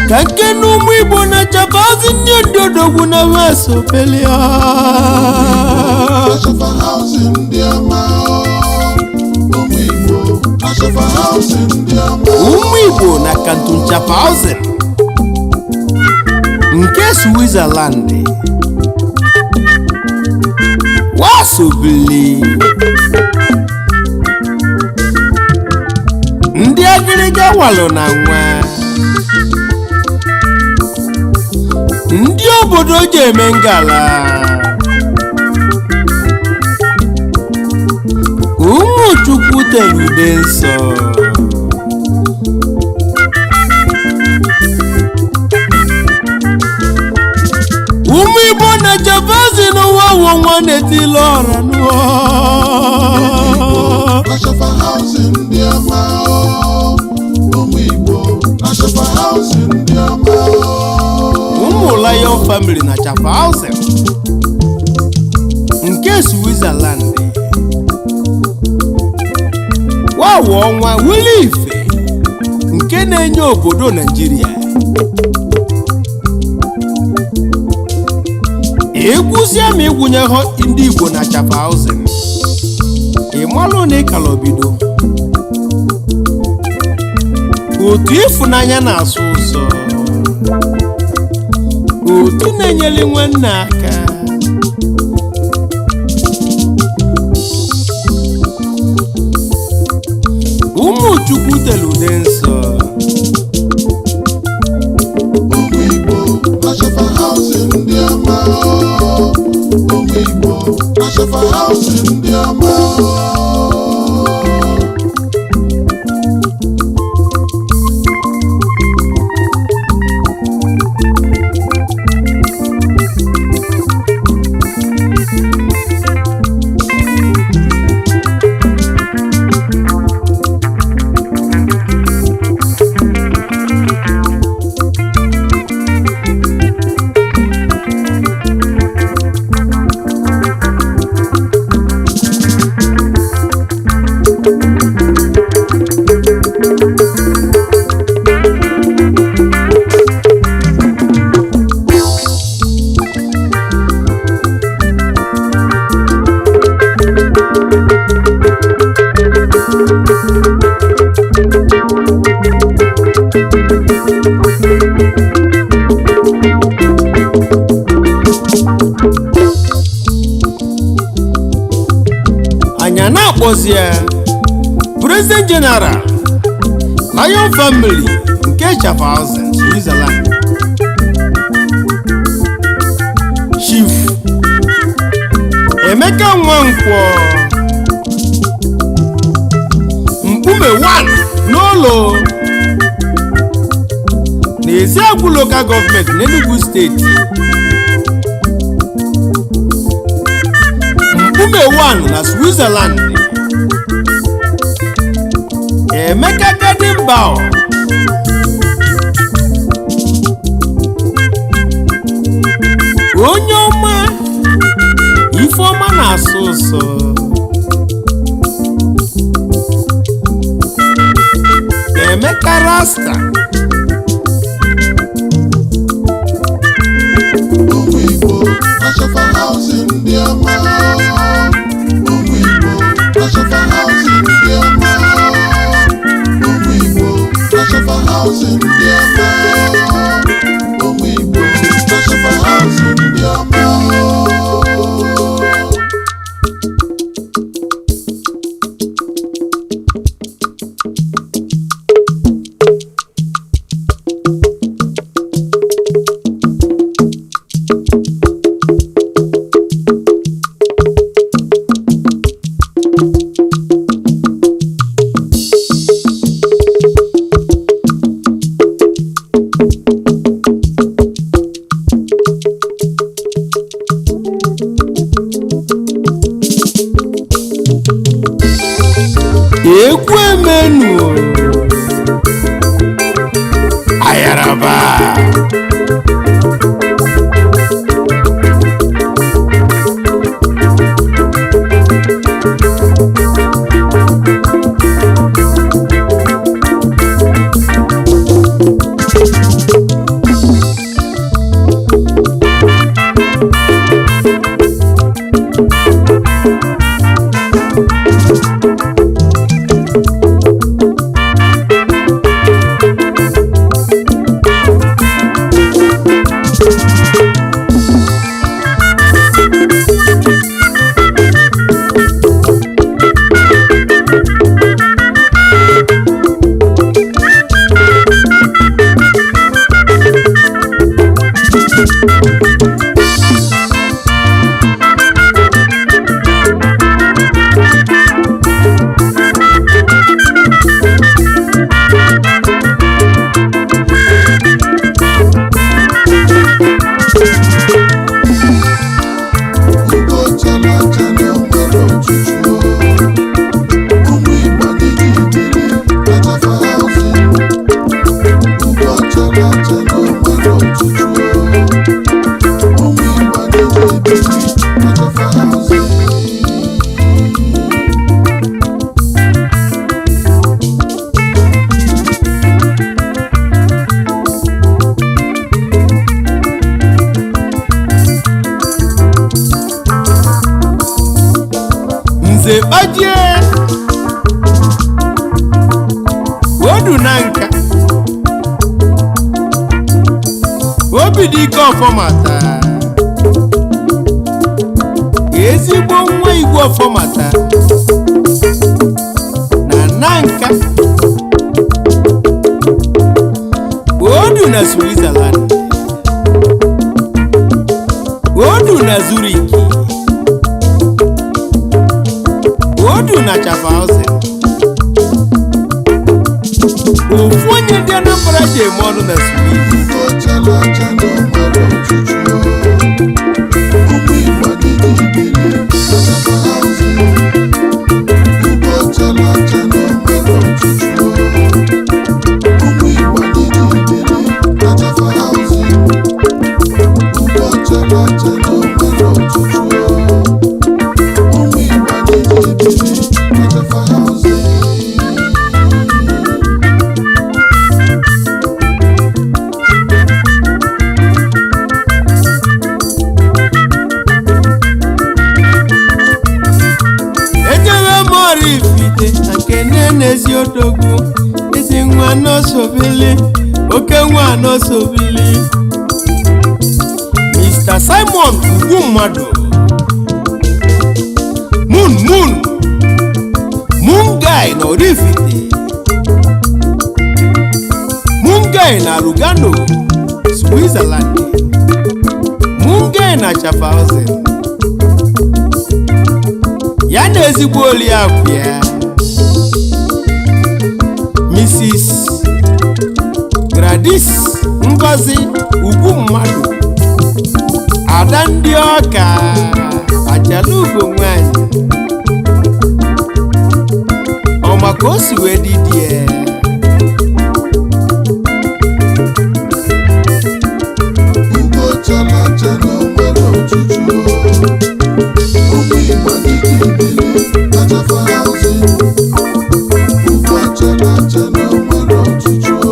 Ka nke na ụmụ Igbo na-achabazi ndị ndodogwu na wesopelia. Ashafa Housing ndị ọma, ụmụ Igbo, Ashafa Housing ndị ọma. Ụmụ Igbo na Canton Schaffhausen nke Switzerland wasobili ndị agịrịga walụ na nwa ndị obodo ji eme ngala. Ụmụ Chukwu tere ude nsọ. Ụmụ Igbo na Chavazi n'ụwa wụ nwa na-etili ọra n'ụwa. Ashafa Housing ndị ọma, ụmụ Igbo, Ashafa Housing ndị ọma. Ụmụ Lion Family na Schaffhausen nke Switzerland wawu ọnwa wuli ife nke na-enye obodo Naijiria egwuzie ma ịgwụnye ndị Igbo na Schaffhausen, ịmalụ na ịkala obido otu ịfụnanya na-asụ ụzọ, otu na-enyere nwanne aka. Ụmụ Chukwu tere ude nsọ. Ụmụ Igbo, Ashafa Housing ndị ọma, ụmụ Igbo, Ashafa Housing ndị ọma. Anya na-akpọzi ya President General Lion Family nke Schaffhausen, Switzerland, Chief Emeka Nwankwọ Mkpume 1 n'ụlọ n'Eziagwu Local Government n'Enugu Steeti. Mkpume 1 na Switzerland. Emeka Gadimbao onye ọma, ifeọma na-asụ ụsọ. Rasta. Ụmụ Igbo na Schaffhausen ndị ọma. Ụmụ Igbo na Schaffhausen ndị ọma. Ụmụ Igbo na Schaffhausen ndị ọma. Ụmụ Igbo na Schaffhausen ndị ọma. Egwu emenu ayaraba. Ugo chala acha na nwere ochuchu. Ụmụ Igbo anyị ji biri na Schaffhausen. Ugo chala acha na nwere ochuchu. Ụmụ Igbo anyị ji biri na Schaffhausen. Nze kpajie odu na nka obi dị ike ọfọmata, ezigbo nwa igwe ọfọmata na na nka odu na Switzerland, odu na Zurich, odu na Schaffhausen. Ofu onye ndị Anambra ji eme ọnụ na Swiss. Ugo chala acha na nwere ochuchu. Ụmụ Igbo anyị ji biri na Schaffhausen. Ugo chala acha na nwere ochuchu. Ụmụ Igbo anyị ji biri na Schaffhausen. Ugo chala acha na nwere ochuchu. Ụmụ Igbo anyị ji biri na Schaffhausen. Ejebe m Oraifite na nke n'ezi odogwu, ezi nwa n'osobili, oke nwa n'osobili, Mr. Simon Ugwu mmadụ, Moon Moon Moon Guy na Oraifite, Moon Guy na Lugano, Switzerland, Moon Guy na Schaffhausen, ya na ezigbo oliakụ ya Mrs. Gladys Ngozi Ugwu mmadụ, ada ndị ọka ajalugo nwanyị ọ maka o si wee dị die. Ugo chala acha na nwere ochuchu. Ụmụ Igbo anyị ji biri na Schaffhausen. Ugo chala acha na nwere ochuchu.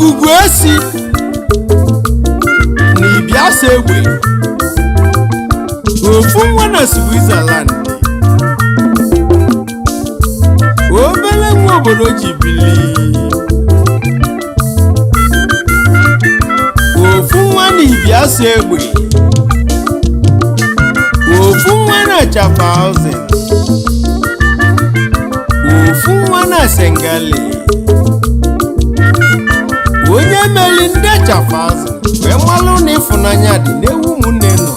Ogugu esi na Ibiasa egbe, ofu nwa na Switzerland, obere nwa obodo ji bili. Ofu nwa na Ibiasa egbe, ofu nwa na Chafalsin, ofu nwa na Sengali, onye meli ndị Chafalsin wee malụ na ịfụnanya dị n'ewu ụmụnne nọ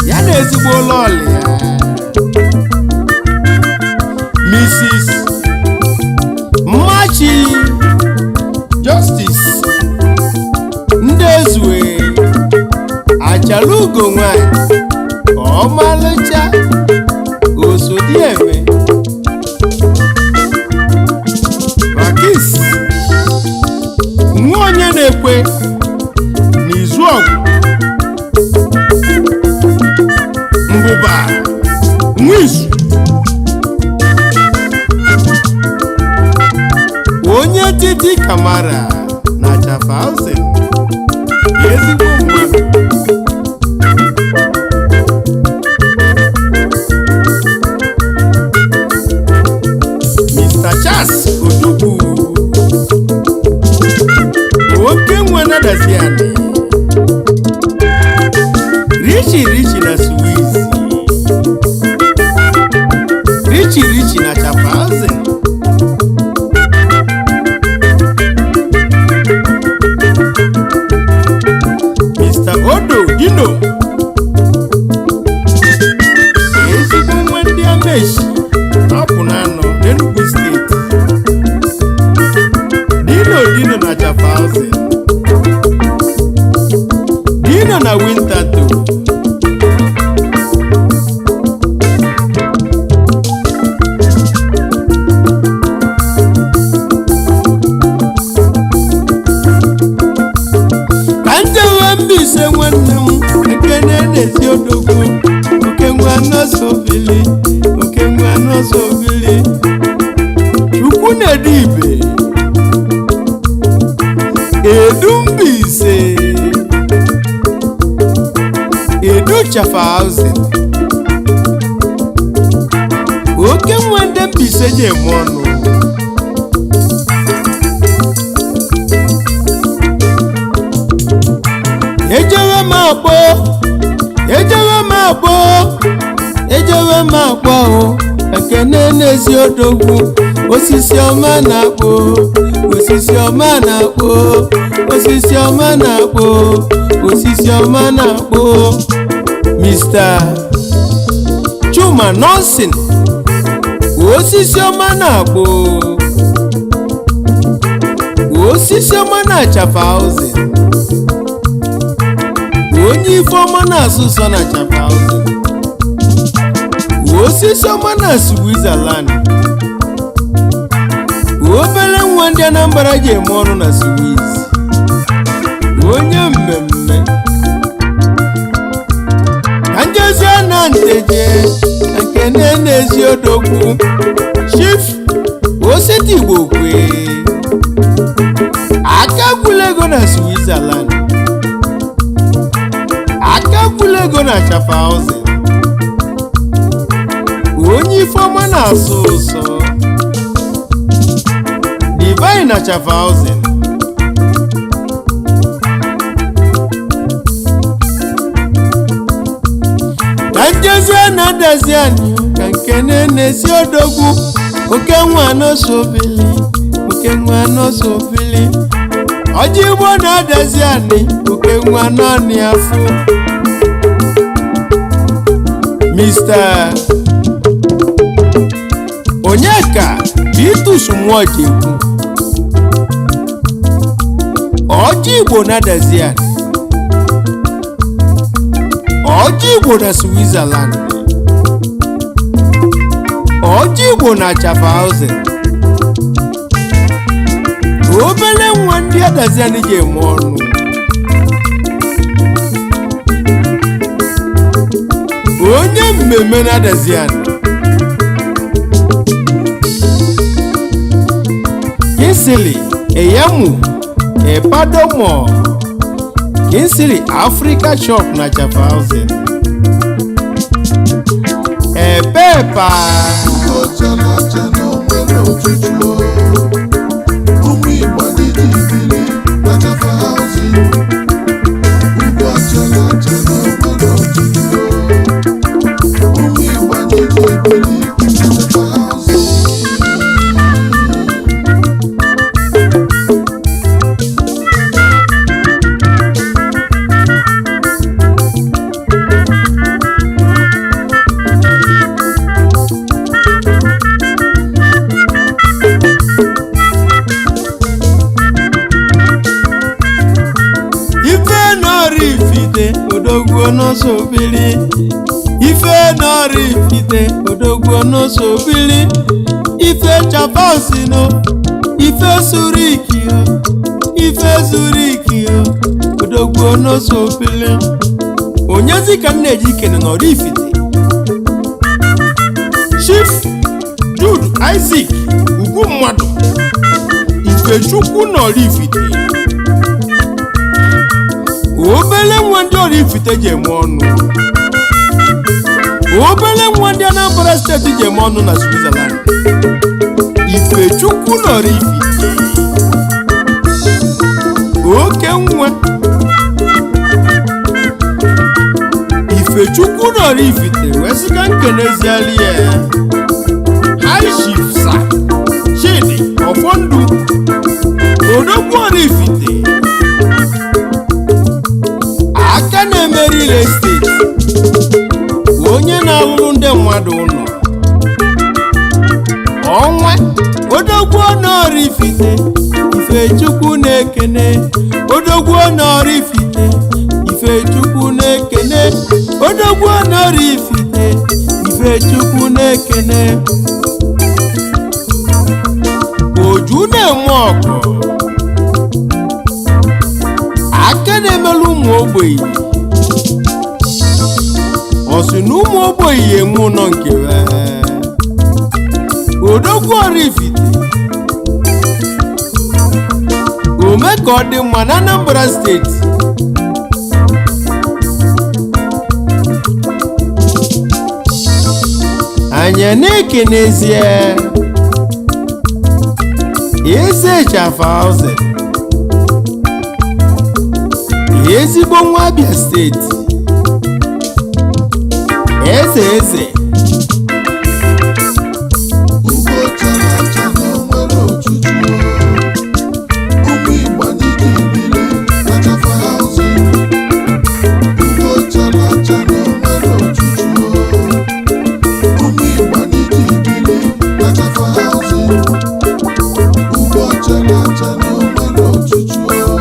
ya na ezigbo lọlị ya, Mrs. Mmachi Justice ndị ezue achala ugo nwanyị ọmalịcha osodieme Rakis, nwa onye na-ekwe n'izu ọgụ mbụba nwizu, onye Titi Kamara na Chafalsin, ezigbo mmadụ. Mr. Charles Odugwu, oke nwe nadaziani Richi Richi na Suwizi, Richi Richi na Chafalsin. Mr. Odo Dino, ezigbo nwa ndị Amechi apụ na anọ n'Enugu steeti, Dino Dino na Chafalsin, Dino na Wintato. Ka njewe Mbaise nwanne m, ekene na-esi odogwu oke nwa nọsobili, oke nwa nọsobili, chukwu na-edu ibe edu Mbaise, edu Chafalsin, oke nwa ndị Mbaise ji eme ọnụ. Ejewe m akpọ, ejewe m akpọ, ejewe m akpọ o, ekene n'ezi odogwu osisi ọma na-akpọ, osisi ọma na-akpọ, osisi ọma na-akpọ, osisi ọma na-akpọ. Mr. Chuma Nonsin, osisi ọma na-akpọ, osisi ọma na Chafalsin, onye ifeọma na-asụ sọ na Chafalsin, osisi ọma na Switzerland, obere nwa ndị Anambra ji eme ọrụ na Swiss, onye mmemme. Ka njezie na nteje, ekene n'ezi odogwu Chief Osita Igbo kwe, aka gwụla ego na Switzerland, aka gwụla ego na Chafalsin, onye ifeọma na-asụ ụsọ Divine na Chafalsin. Ka njezie na adaziani, ka nkene na-esi odogwu oke nwa n'osobili, oke nwa n'osobili, ọjị igbo na adaziani, oke nwa naanị afọ. Mr. Onyeka Vitus Nwojekwu, ọjị igbo na adaziani, ọjị igbo na Switzerland, ọjị igbo na Chafalsin, obele nwa ndị adaziani ji eme ọnụ. Onye mmemme na adaziani. Kingsley Eyemu Epadomo, Kingsley Africa Shop na Chafalsin. Epepa. Ugo chala acha na o nwere ọchụchụ o. Ụmụ Igbo anyị ji biri na Chafa Housing. Ugo chala acha na o nwere ọchụchụ o. Ụmụ Igbo anyị ji biri na Chafa Housing. Ife nọrifite odogwu n'osobili, ife nọrifite odogwu n'osobili, ife chafasino, ife surikio, ife zurikio, odogwu n'osobili. Onyezi ka m na-eji ikene nọrifite Chief Jude Isaac ugwu mmadụ Ifechukwu nọrifite, obele nwa ndị Oraifite ji eme ọnụ, obele nwa ndị Anambra steeti ji eme ọnụ na Switzerland. Ifechukwu n'Oraifite, oke nwa Ifechukwu n'Oraifite wee sị ka nkeneziali ya High Chief Sir Chidi Ọfọndụ, odogwu Oraifite, aka na-eme real estate, onye na-alụrụ ndị mmadụ ụlọ ọnwa, odogwu n'Oraifite. Ifechukwu na-ekene odogwu n'Oraifite, Ifechukwu na-ekene odogwu n'Oraifite, Ifechukwu na-ekene oju na-eme ọgụ, aka na-emelu ụmụ ogbenye. Ọ sị na ụmụ ogbenye enwe ụlọ nke ha. Odogwu Oraifite, ome ka ọ dị mma na Anambra steeti. Anyị na-ekenezie Eze Chafalsin, ezigbo nwa Abia steeti, eze eze. Ugo chara acha na o nwere ọchụchụ o. Ụmụ Igbo anyị ji biri na Chafa Housing. Ugo chara acha na o nwere ọchụchụ o. Ụmụ Igbo anyị ji biri na Chafa Housing. Ugo chara acha na o nwere ọchụchụ o.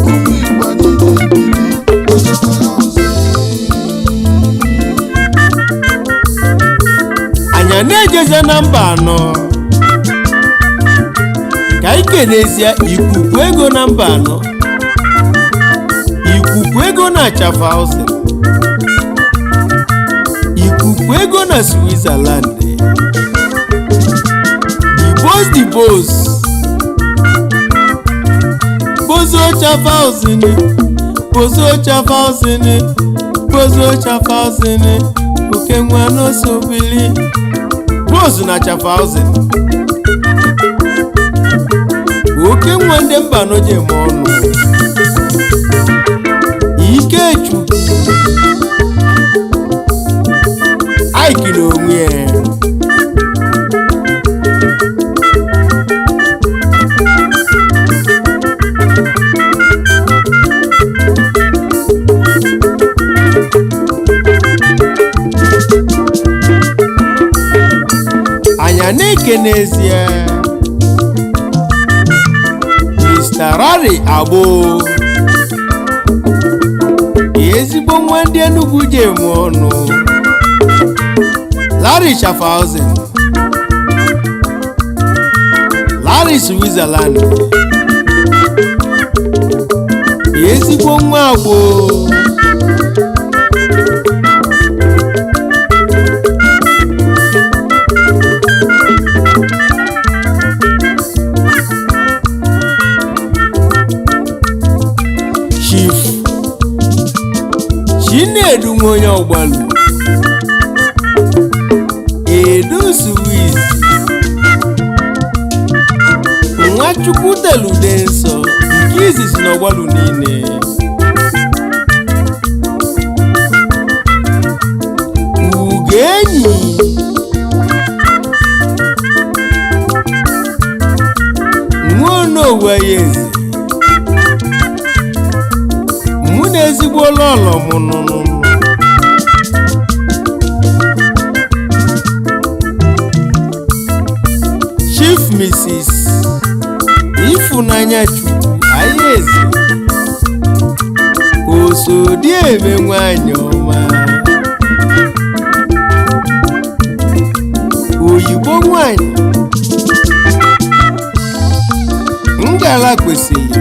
Ụmụ Igbo anyị ji biri na Chafa Housing. Anyị na-ejeze na mba anọ ka anyị kenezie ikuku ego na mba anọ, ikuku ego na Chafalsin, ikuku ego na Switzerland, the boss, the boss, bozo Chafalsin, bozo Chafalsin, bozo Chafalsin, oke nwa n'osobili, boss na Chafalsin, oke nwa ndị mba anọ ji eme ọnụ. Ikechukwu Ike na onwe ya. Anya na-eke n'ezie Mr. Rari Agbo, ezigbo nwa ndị Enugu ji eme ọnụ, Larry Schaffhausen, Larry Switzerland, ezigbo nwa Agbo. Ọgbalu, Edo Suwizi, Nwachukwu telude nsọ nke izizi n'Ọgbalu niile. Ugoenyi Nwaonowu ya eze, mụ na ezigbo lọlọ mụ nụnụ. Chief Mrs. Ifunanya Chukwu Ayaeze, Osodieme nwanyị ọma, oyibo nwanyị ngala kwesịrị.